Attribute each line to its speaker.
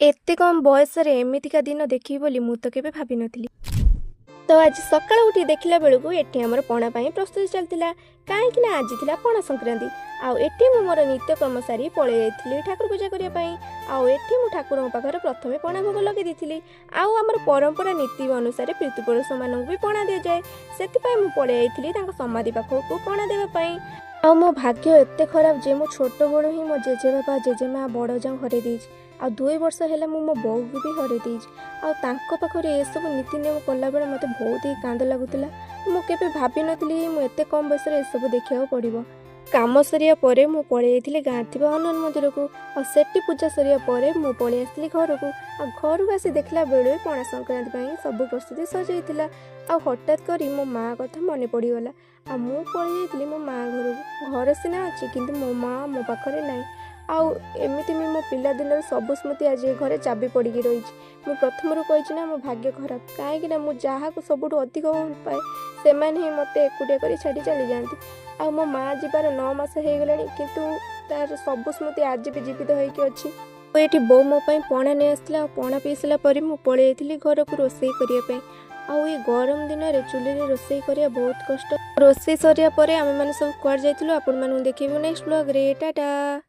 Speaker 1: ଏତେ କମ୍ ବୟସରେ ଏମିତିକା ଦିନ ଦେଖିବି ବୋଲି ମୁଁ ତ କେବେ ଭାବିନଥିଲି। ତ ଆଜି ସକାଳୁ ଉଠି ଦେଖିଲା ବେଳକୁ ଏଠି ଆମର ପଣା ପାଇଁ ପ୍ରସ୍ତୁତି ଚାଲିଥିଲା, କାହିଁକି ନା ଆଜି ଥିଲା ପଣା ସଂକ୍ରାନ୍ତି। ଆଉ ଏଠି ମୁଁ ମୋର ନିତ୍ୟକର୍ମ ସାରି ପଳେଇ ଯାଇଥିଲି ଠାକୁର ପୂଜା କରିବା ପାଇଁ। ଆଉ ଏଠି ମୁଁ ଠାକୁରଙ୍କ ପାଖରେ ପ୍ରଥମେ ପଣା ଭୋଗ ଲଗେଇ ଦେଇଥିଲି। ଆଉ ଆମର ପରମ୍ପରା ନୀତି ଅନୁସାରେ ପିତୃପୁରୁଷମାନଙ୍କୁ ବି ପଣା ଦିଆଯାଏ, ସେଥିପାଇଁ ମୁଁ ପଳେଇ ଯାଇଥିଲି ତାଙ୍କ ସମାଧି ପାଖକୁ ପଣା ଦେବା ପାଇଁ। ଆଉ ମୋ ଭାଗ୍ୟ ଏତେ ଖରାପ ଯେ ମୁଁ ଛୋଟବେଳୁ ହିଁ ମୋ ଜେଜେବାପା, ଜେଜେମା, ବଡ଼ ଅଜାଙ୍କୁ ହରେଇ ଦେଇଛି। ଆଉ 2 ବର୍ଷ ହେଲା ମୁଁ ମୋ ବୋଉକୁ ବି ହରେଇ ଦେଇଛି। ଆଉ ତାଙ୍କ ପାଖରେ ଏସବୁ ନୀତି ନିୟମ କଲାବେଳେ ମୋତେ ବହୁତ ହିଁ କାନ୍ଦ ଲାଗୁଥିଲା। ମୁଁ କେବେ ଭାବିନଥିଲି ମୁଁ ଏତେ କମ୍ ବୟସରେ ଏସବୁ ଦେଖିବାକୁ ପଡ଼ିବ। କାମ ସରିବା ପରେ ମୁଁ ପଳେଇ ଯାଇଥିଲି ଗାଁରେ ଥିବା ହନୁମାନ ମନ୍ଦିରକୁ। ଆଉ ସେଠି ପୂଜା ସରିବା ପରେ ମୁଁ ପଳେଇ ଆସିଥିଲି ଘରକୁ। ଆଉ ଘରକୁ ଆସି ଦେଖିଲା ବେଳେ ପଣା ସଂକ୍ରାନ୍ତି ପାଇଁ ସବୁ ପ୍ରସ୍ତୁତି ସରିଯାଇଥିଲା। ଆଉ ହଠାତ୍ କରି ମୋ ମାଆ କଥା ମନେ ପଡ଼ିଗଲା ଆଉ ମୁଁ ପଳେଇ ଯାଇଥିଲି ମୋ ମାଆ ଘରକୁ। ଘର ସିନା ଅଛି, କିନ୍ତୁ ମୋ ମାଆ ମୋ ପାଖରେ ନାହିଁ। ଆଉ ଏମିତି ବି ମୋ ପିଲାଦିନର ସବୁ ସ୍ମୃତି ଆଜି ଏ ଘରେ ଚାବି ପଡ଼ିକି ରହିଛି। ମୁଁ ପ୍ରଥମରୁ କହିଛି ନା, ମୋ ଭାଗ୍ୟ ଖରାପ, କାହିଁକି ନା ମୁଁ ଯାହାକୁ ସବୁଠୁ ଅଧିକ ଭଲ ପାଏ, ସେମାନେ ହିଁ ମୋତେ ଏକୁଟିଆ କରି ଛାଡ଼ି ଚାଲିଯାଆନ୍ତି। ଆଉ ମୋ ମାଆ ଯିବାର 9 ମାସ ହେଇଗଲାଣି, କିନ୍ତୁ ତାର ସବୁ ସ୍ମୃତି ଆଜି ବି ଜୀବିତ ହେଇକି ଅଛି। ଆଉ ଏଠି ବୋଉ ମୋ ପାଇଁ ପଣା ନେଇ ଆସିଥିଲା। ଆଉ ପଣା ପିଇ ସାରିଲା ପରେ ମୁଁ ପଳେଇ ଯାଇଥିଲି ଘରକୁ ରୋଷେଇ କରିବା ପାଇଁ। ଆଉ ଏ ଗରମ ଦିନରେ ଚୁଲିରେ ରୋଷେଇ କରିବା ବହୁତ କଷ୍ଟ। ରୋଷେଇ ସରିବା ପରେ ଆମେମାନେ ସବୁ କୁଆଡ଼େ ଯାଇଥିଲୁ, ଆପଣମାନଙ୍କୁ ଦେଖେଇବୁ ନେକ୍ସଟ ବ୍ଲଗ୍ରେ। ଟାଟା।